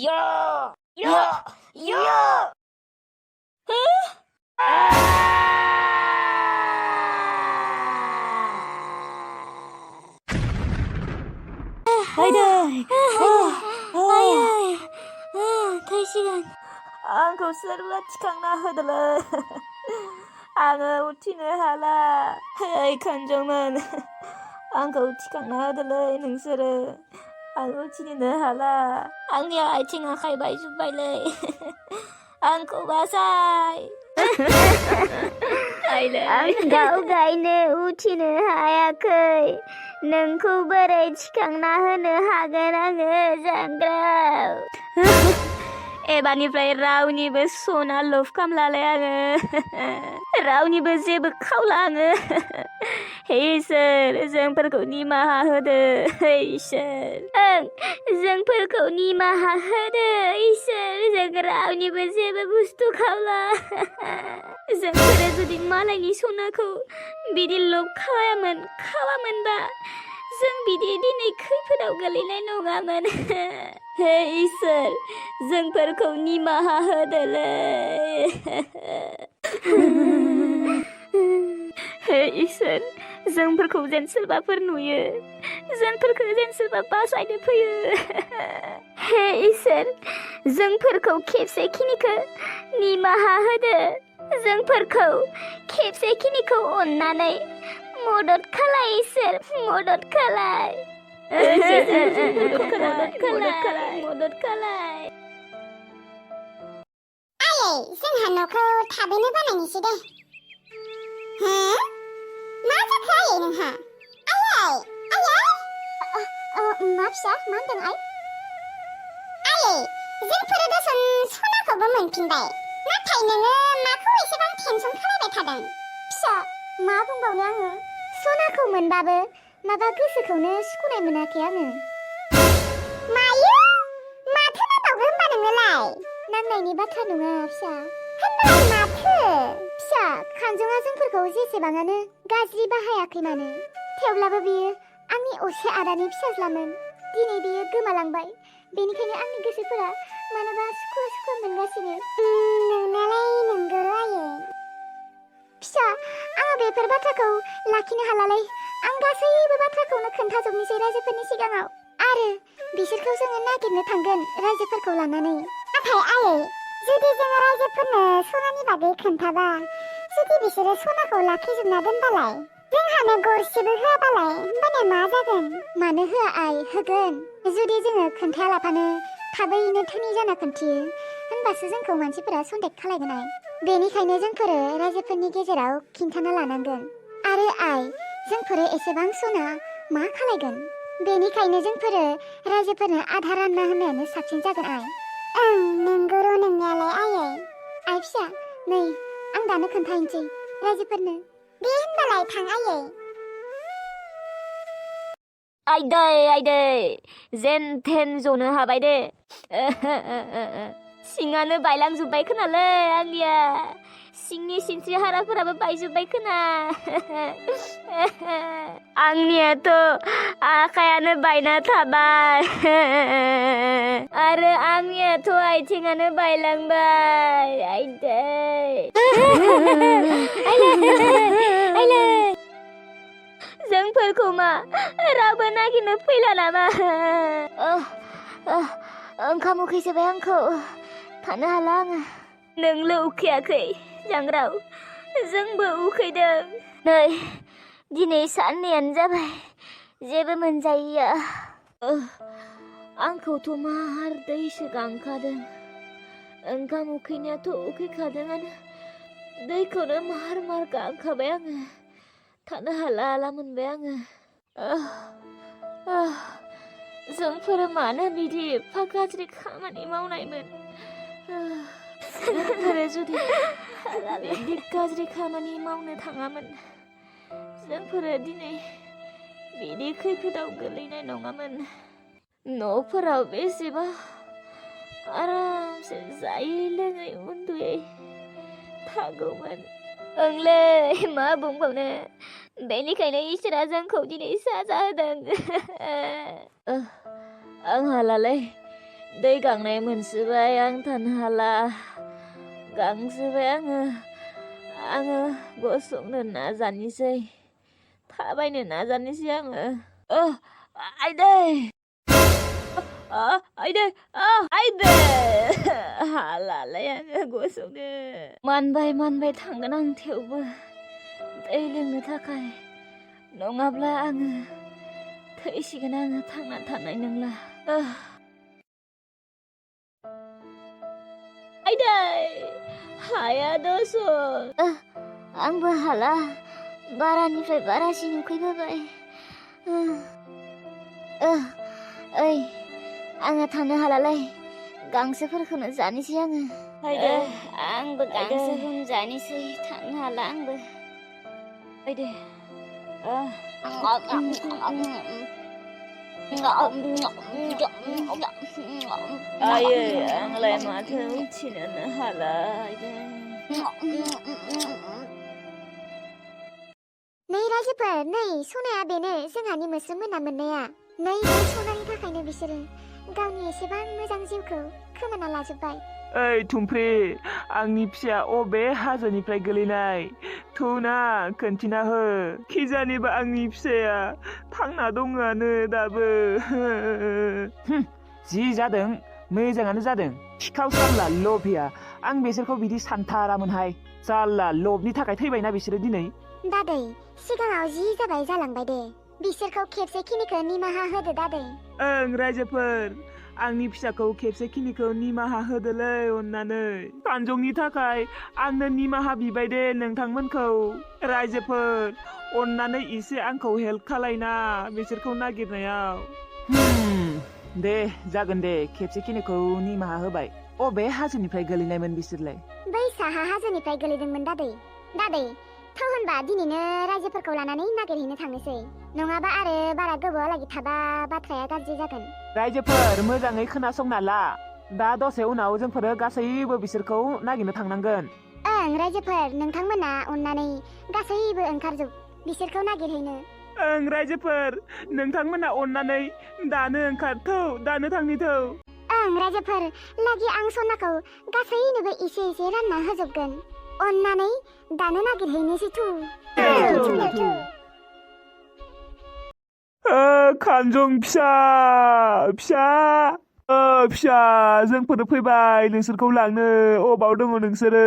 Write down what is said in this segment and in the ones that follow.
Yo! Yo! Yo! 아이들, 아이, 시간. आंखौ सोरबा थिखांना होदोलै आङो उथिनो हाला ओइ खानजंमोन आंखौ थिखांना होदोलै नोंसोरो आं उथिनोनो हाला आंनि आथिं आखाइ बायजोब्बायलै आंखौ बासाय आं गावगायनो उथिनो हायाखै नोंखौ बोरै थिखांना होनो हागोन आङो जांग्राव एबारनिफ्राय रावनिबो सना लुफ खामलालाय आङो रावनिबो जेबो खावला आङो हे इसोर जोंफोरखौ निमाहा होदो हे इसोर जोंफोरखौ निमाहा होदो इसोर जों रावनिबो जेबो बुस्थु खावला जोंफोरो जुदि मालायनि सनाखौ बिदि लुफ खावामोनबा जों बिदि दिनै खैफोदाव गोलैनाय नङामोन हे इसोर जोंफोरखौ निमाहा होदोलै हे इसोर जोंफोरखौ जेन सोरबाफोर नुयो जोंफोरखौ जेन सोरबा बासायनो फैयो हे इसोर जोंफोरखौ खेबसेखिनिखौ निमाहा होदो जोंफोरखौ खेबसेखिनिखौ अननानै मदद खालाय इसोर मदद खालाय मदद खालाय आयै जोंहा न'खौ थाबैनो बानायनोसै दे हो मा जाखो आयै नोंहा आयै मा फिसा मा होनदों आयै जोंफोरो दसन सनाखौबो मोनफिनबाय नाथाय नोङो माखौ एसेबां टेनसन खालामबाय थादों फिसा मा बुंबावनो आङो सनाखौ मोनबाबो माबा गोसोखौनो सुखुनाय मोनाखै आङो मायो माथो नांबावगौ होनबा नोङोलाय नांनायनि बाथ्रा नङा फिसा होनबालाय माथो फिसा खानजङा जोंफोरखौ जेसेबाङानो गाज्रि बाहायाखै मानो थेवब्लाबो बियो आंनि असे आदानि फिसाज्लामोन दिनै बियो गोमालांबाय बेनिखायनो आंनि गोसोफोरा मानोबा सुखुवा मोनगासिनो नोंनालाय नंगौ आयै फिसा आङो बेफोर बाथ्राखौ लाखिनो हालालै आं गासैबो बाथ्राखौनो खोन्थाजोबनोसै रायजोफोरनि सिगाङाव आरो बिसोरखौ जोङो नागिरनो थांगोन रायजोफोरखौ लानानै नाथाय आयै जुदि जोङो रायजोफोरनो सनानि बागै खोन्थाबा जुदि बिसोरो सनाखौ लाखिजोबना दोनबालाय जोंहानो गरसेबो होआबालाय होमबानिया मा जागोन मानो होआ आइ होगोन जुदि जोङो खोन्थायालाफानो थाबैनो धोनि जाना खोन्थियो होनबासो जोंखौ मानसिफोरा सन्देह खालायगोन आइ बेनिखायनो जोंफोरो रायजोफोरनि गेजेराव खिन्थाना लानांगोन आरो आइ जोंफोरो एसेबां सना मा खालायगोन बेनिखायनो जोंफोरो रायजोफोरनो आधा रानना होनायानो साबसिन जागोन आइ नंगौ नोंनायालाय आयै आइ फिसा नै आं दानो खोन्थाहैनोसै रायजोफोरनो दे होनबालाय थां आइदै जेन थेन जनो हाबाय दे सिङानो बायलांजोब्बाय खोनालै आंनिया सिंनि सिनस्रि हाराफोराबो बायजोब्बाय खोना आंनियाथ' आखायानो बायना थाबाय आरो आंनियाथ' आथिङानो बायलांबाय आइदै जोंफोरखौ मा रावबो नागिरनो फैला नामा ओंखाम उखैसोबाय आंखौ थानो हाला आङो नोंल' उखैयाखै जांग्राव जोंबो उखैदों नै दिनै साननैयानो जाबाय जेबो मोनजायैया आंखौथ' मार दैसो गांखादों ओंखाम उखैनायाथ' उखैखादोंआनो दैखौनो मार गांखाबाय आङो थानो हाला मोनबाय आङो जोंफोरो मानो बिदि एफा गाज्रि खामानि मावनायमोन जोंफोरो जुदि बिदि गाज्रि खामानि मावनो थाङामोन जोंफोरो दिनै बिदि खैफोदाव गोलैनाय नङामोन न'फोराव बेसेबा आरामसे जायै लोङै उन्दुयै थागौमोन ओंलै मा बुंबावनो बेनिखायनो इसोरा जोंखौ दिनै साजा होदों आं हालालै दै गांनाय मोनसोबाय आं थानो हाला गांसोबाय आङो गसंनो नाजानोसै थाबायनो नाजानोसै आङो आइदै आइदै आइदै हालालाय आङो गसंनो मानबाय थांगोन आं थेवबो दै लोंनो थाखाय नङाब्ला आङो थैसिगोन आङो थांना थानाय नंला आइदै हाया दसन आंबो हाला बारानिफ्राय बारासिन उखैबोबाय ओइ आङो थानो हालालाय गांसोफोरखौनो जानोसै आङो आइदै आंबो गांसोखौनो जानोसै थानो हाला आंबो आइदै आयै आंलाय माथो उथिनोनो हाला आइदै नै रायजोफोर नै सनाया बेनो जोंहानि मोस्रोम मोना मोननाया नै बे सनानि थाखायनो बिसोरो गावनि एसेबां मोजां जिउखौ खोमाना लाजोब्बाय ओइ थुमफ्रि आंनि फिसाया अबे हाजोनिफ्राय गोलैनाय थुना खोन्थिना हो खिजानिबा आंनि फिसाया थांना दङआनो दाबो जि जादों मोजाङानो जादों सिखाव साल्ला लभिया आं बिसोरखौ बिदि सानथारामोनहाय जाल्ला लभनि थाखाय थैबायना बिसोरो दिनै दादै सिगाङाव जि जाबाय जालांबाय दे बिसोरखौ खेबसे खिनिखौ निमाहा होदो दादै ओं रायजोफोर आंनि फिसाखौ खेबसे खिनिखौ निमाहा होदोलै अननानै खानजंनि थाखाय आंनो निमाहा बिबाय दे नोंथांमोनखौ रायजोफोर अननानै एसे आंखौ हेल्प खालायना बिसोरखौ नागिरनायाव दे जागोन दे खेबसे खिनिखौ निमाहा होबाय अबे हाजोनिफ्राय गोलैनायमोन बिसोरलाय बै साहा हाजोनिफ्राय गोलैदोंमोन दादै थौ होनबा दिनैनो रायजोफोरखौ लानानै नागिरहैनो थांनोसै नङाबा आरो बारा गोबावलागि थाबा बाथ्राया गाज्रि जागोन रायजोफोर मोजाङै खोनासंना ला दा दसे उनाव जोंफोरो गासैबो बिसोरखौ नागिरनो थांनांगोन ओं रायजोफोर नोंथांमोना अननानै गासैबो ओंखारजोब बिसोरखौ नागिरहैनो ओं रायजोफोर नोंथांमोना अननानै दानो ओंखारथौ दानो थांनिथौ ओं रायजोफोर लागि आं सनाखौ गासैनोबो एसे एसे रानना होजोबगोन अननानै दानो नागिरहैनोसै थु खानजं फिसा जोंफोर फैबाय नोंसोरखौ लांनो अबाव दङ नोंसोरो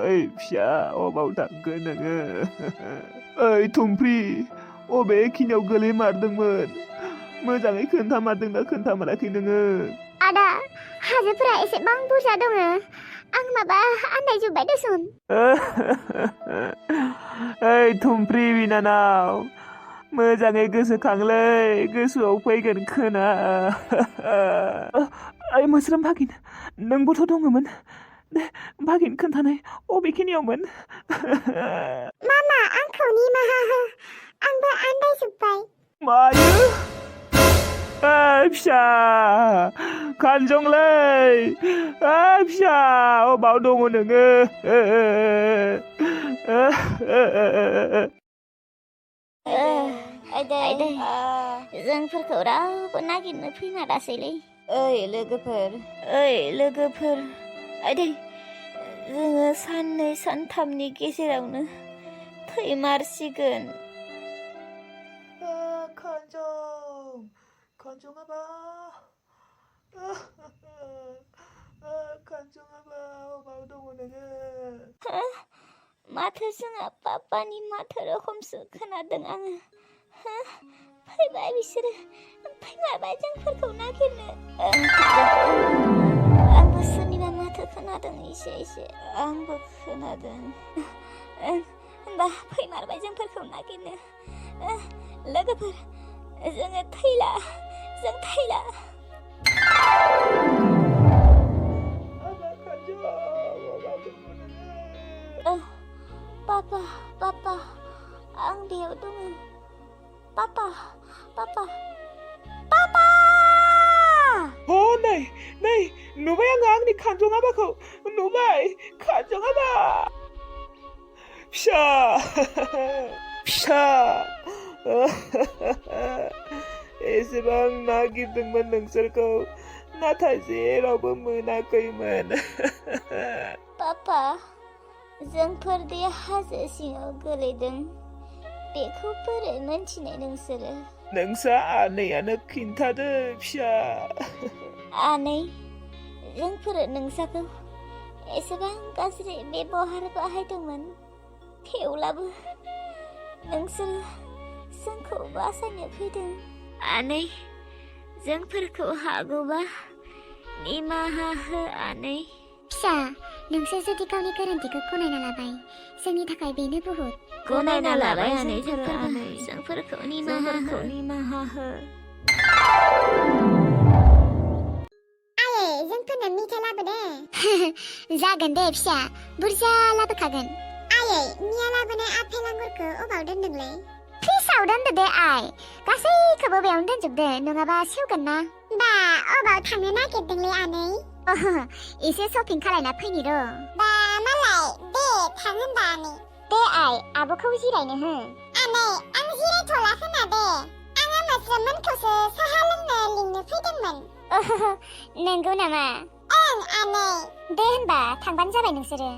ओइ फिसा अबाव थांगोन नोङो ओइ थुमफ्रि अबे खिनियाव गोलैमारदोंमोन मोजाङै खोन्थामारदोंना खोन्थामाराखै नोङो आदा हाजोफोरा एसेबां बुरजा दङ आं माबा आन्दायजोब्बाय दसन ओइ थुमफ्रि बिनानाव मोजाङै गोसोखांलै गोसोआव फैगोन खोना ओइ मोस्रोम भागिन नोंबोथ' दङमोन दे भागिन खोन्थानाय अबेखिनियावमोन मामा आंखौ निमाहा हो आंबो आन्दायजोब्बाय मायो फिसा खानजंलै फिसा अबाव दङ नोङो आइदै जोंफोरखौ रावबो नागिरनो फैमारासैलै ओइ लोगोफोर आइदै जोङो साननै सानथामनि गेजेरावनो थैमारसिगोन खानजङाबा अबाव दङ नोङो माथो जोंहा पापानि माथो रखमसो खोनादों आङो फैबाय बिसोरो फैमारबाय जोंफोरखौ नागिरनो आंबो सोरनिबा माथो खोनादों एसे आंबो खोनादों होनबा फैमारबाय जोंफोरखौ नागिरनो लोगोफोर जों थैला पापा आं बेयाव दङ पापा नै नुबाय आङो आंनि खानजङाबाखौ नुबाय खानजङाबा फिसा एसेबां नागिरदोंमोन नोंसोरखौ नाथाय जेरावबो मोनाखैमोन। पापा जोंफोर दे हाजो सिङाव गोलैदों बेखौ बोरै मोनथिनाय नोंसोरो? नोंसा आनैयानो खिन्थादो फिसा। आनै जोंफोर नोंसाखौ एसेबां गाज्रि बेबहार बाहायदोंमोन थेवब्लाबो नोंसोर जोंखौ बासायनो फैदों। आनै जोंफोरखौ हागौबा निमाहा हो आनै। फिसा नोंसोर जुदि गावनि गोरोन्थिखौ गनायना लाबाय जोंनि थाखाय बेनो बुहुत। गनायना लाबाय आनै जोंफोरखौ निमाहा हो। आयै जोंफोरनो मिथाइ लाबोदे। जागोन दे फिसा बुरजा लाबोखागोन। आयै मिया लाबोनाय आपेल आंगुरखौ अबाव दोनदोंलै? फ्रिजआव दोनदो दे आइ गासैखौबो बेयावनो दोनजोबदो नङाबा सेवगोन ना। बा अबाव थांनो नागिरदोंलै आनै? एसे शपिं खालायना फैनि र'। बा मालाय दे थां होनबा आनै। दे आइ आब'खौ जिरायनो हो। आनै आं जिरायथ'ला खोना दे आङो मोस्रोममोनखौसो साहा लोंनो लिंनो फैदोंमोन। नंगौ नामा? ओं आनै। दे होनबा थांबानो जाबाय नोंसोरो।